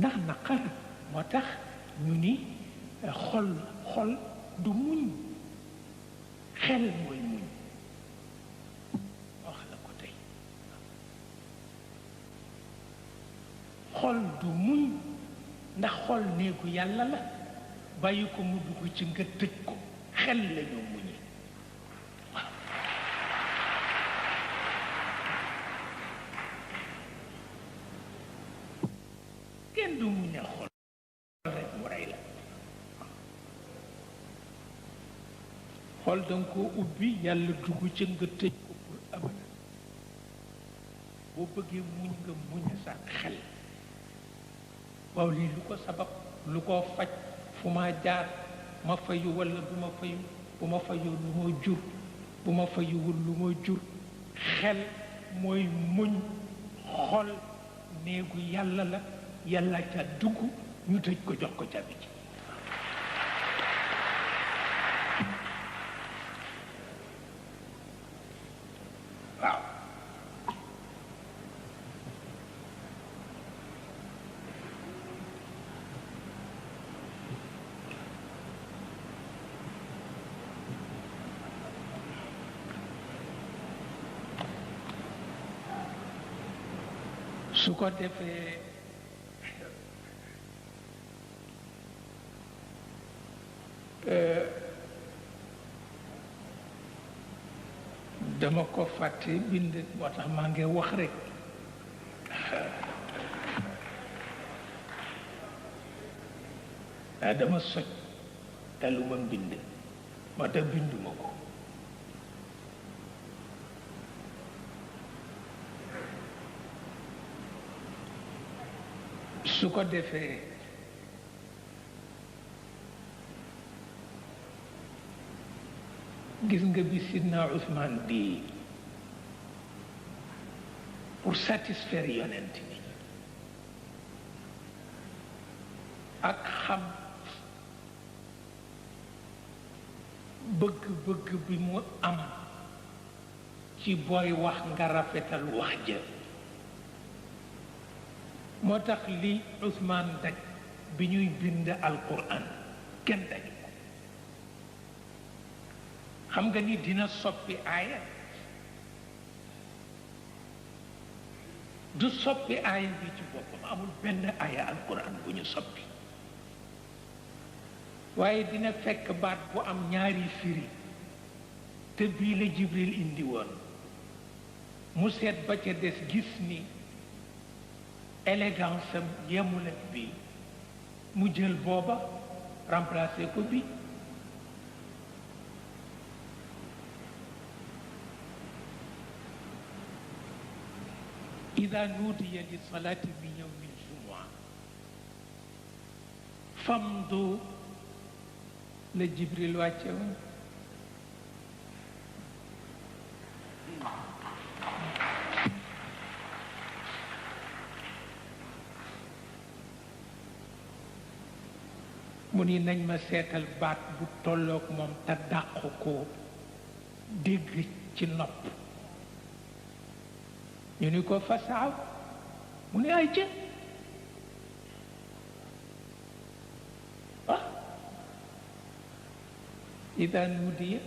ndax naqar moo tax ñu ni xol du muñ xel mooy muñ wax la ko tey xol du muñ ndax xol néegu yàlla la bàyyi ko mu dugg ci nga tëj ko xel la ñu muñi waaw kenn du muñe xol rek mu rey la xol danga ko ubbi yàlla dugg ci nga tëj ko pour abada boo bëggee muñ nga muñe sa xel waaw lii lu ko sabab lu ko faj fu ma jaar ma fayu walla du ma fayu bu ma fayu lu ma jur bu ma fayuwul lu ma jur xel mooy muñ xol néegu yàlla la yàlla ca dugg ñu tëj ko jox ko caabi ji waaw su ko defee dama ko fàtte bind moo tax maa ngi wax rekk dama soj te lu ma bind moo tax binduma ko su ko defee gis nga bi Sidna Ousmane di pour satisfaire yonent bi ak xam bëgg-bëgg bi mu am ci booy wax nga rafetal wax ja moo tax li Ousmane daj bi ñuy bind alquran kenn daju ko xam nga ni dina soppi aaya du soppi aaya bi ci boppam amul benn aaya alquran bu ñu soppi waaye dina fekk baat bu am ñaari firi te bii la Jibril indi woon mu seet ba ca des gis ni élégance am yemul ak bi mu jël booba remplacé ko bi ida nuudiya li salaati min yawmi ljumua famdu la Jibril wàcce woon mu ni nañ ma seetal baat bu tolloog moom te dàq ko dégg ci nopp ñu ni ko fasaaw mu ni ay jë ida nudiya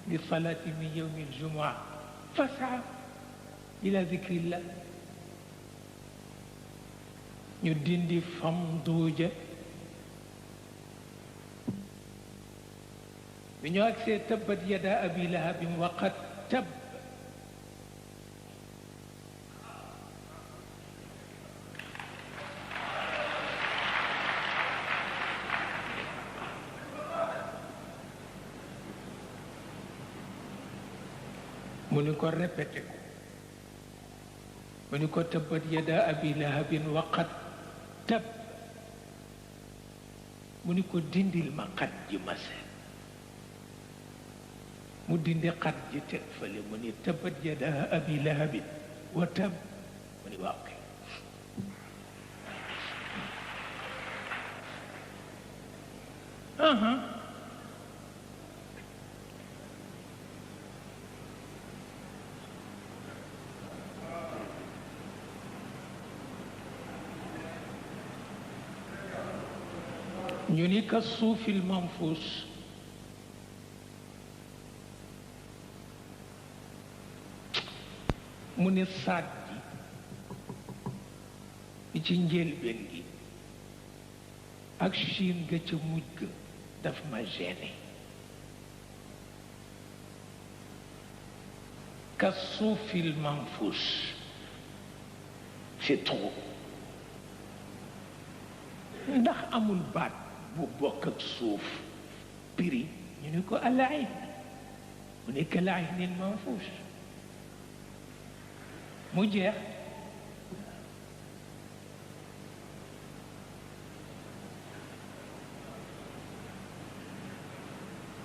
li salati min yawmi aljumua fasaaw ila dikrillah ñu dindi fam duuja bi ñoo agsee tabbat yada abi lahabin wa qad tab mu ni ko répété ko mu ni ko tabbat yada abi lahabin wa qad tab mu ni ko dindil ma xat ji ma seet mu dindi xat ji teg fële mu ni tabbat yada abi lahabin wa tab mu ni waaw kay ñu ni ka suufil manfuus mu ne saat bi ci njëlbéen gi ak Chine ga ca mujj ga daf ma gêné ka suufil manfuus c'est trop ndax amul baat bu bokk ak suuf piri ñu ni ko alaay mu ne ka laynil manfuus mu jeex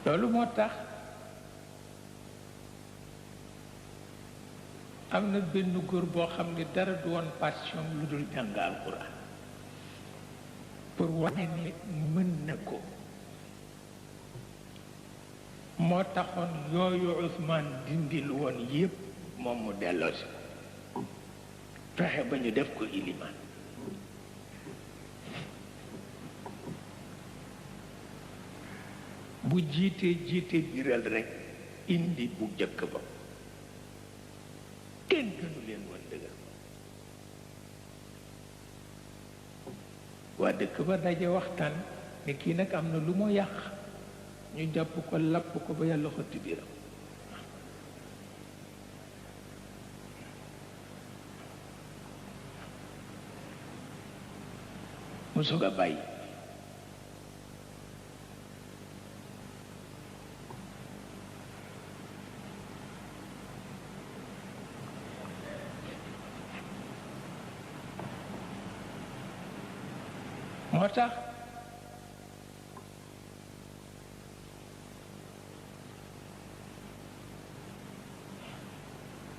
loolu moo tax am na benn góor boo xam ne dara du woon passion lu dul jàng alxuraan pour wane ne mën na ko moo taxoon yooyu Ousmane dindil woon yépp moom mu delloosi fexe ba ñu def ko ilimaan bu jiite biral rekk indi bu jëkk ba kenn gënu leen woon dëgër waa dëkk ba daje waxtaan ne kii nag am na lu moo yàq ñu jàpp ko lapp ko ba yàlla xotti biiram mu soog a bàyyi moo tax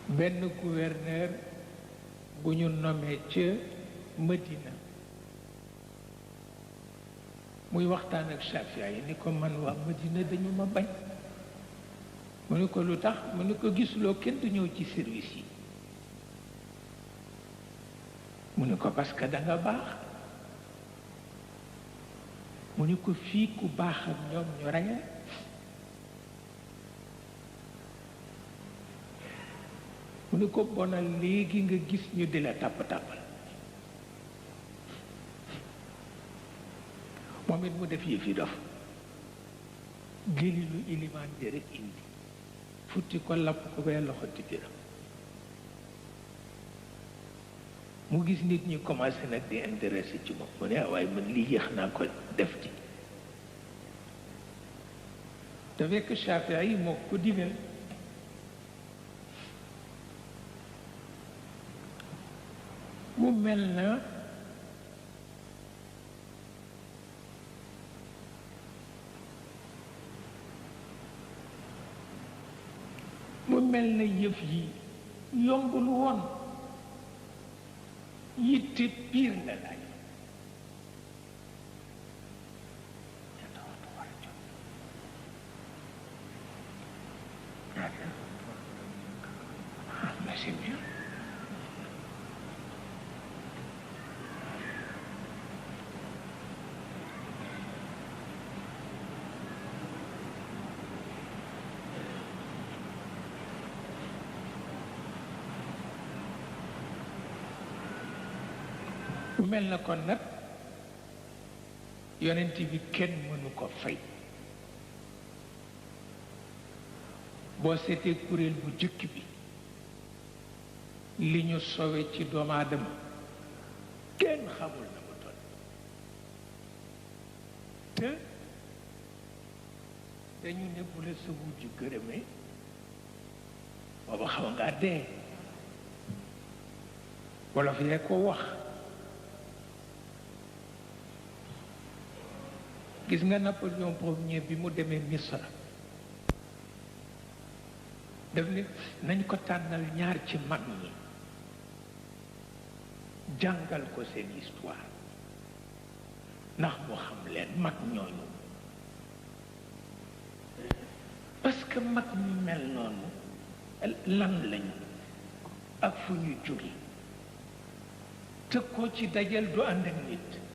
benn gouverneur bu ñu nommé ca Medina muy waxtaan ak Chafia yi ni ko man waa Medina dañu ma bañ mu ni ko lu tax mu ni ko gisuloo kenn du ñëw ci service yi mu ni ko parce que da nga baax mu ni ko fii ku baax ak ñoom ñu reye mu ni ko bonal léegi nga gis ñu di la tàpp-tàppal moom it mu def yëfi dof géli lu ilimaan di rek indi futti ko lapp ko ba yàlla xotti biram mu gis nit ñi commencé nag di intéressé ci moom mu ne waaye man lii yéex naa ko def ci te fekk Chafia yi moo ko digal mu mel na yëf yi yombul woon yitte piir la laaj c'est bien bu mel na kon nag yonent bi kenn mënu ko fay boo seetee kuréel bu jëkk bi li ñu sowe ci doomu aadama kenn xamul na mu toll te dañu ne bu la sa wujj gërëmee booba xaw nga dee wolof yee ko wax gis nga Napoléon Ier bi mu demee Misra daf ne nañ ko tànnal ñaar ci mag ñi jàngal ko seen histoire ndax mu xam leen mag ñooñu parce que mag ñu mel noonu lan lañu ak fu ñu jóge te koo ci dajal du ànd ak nit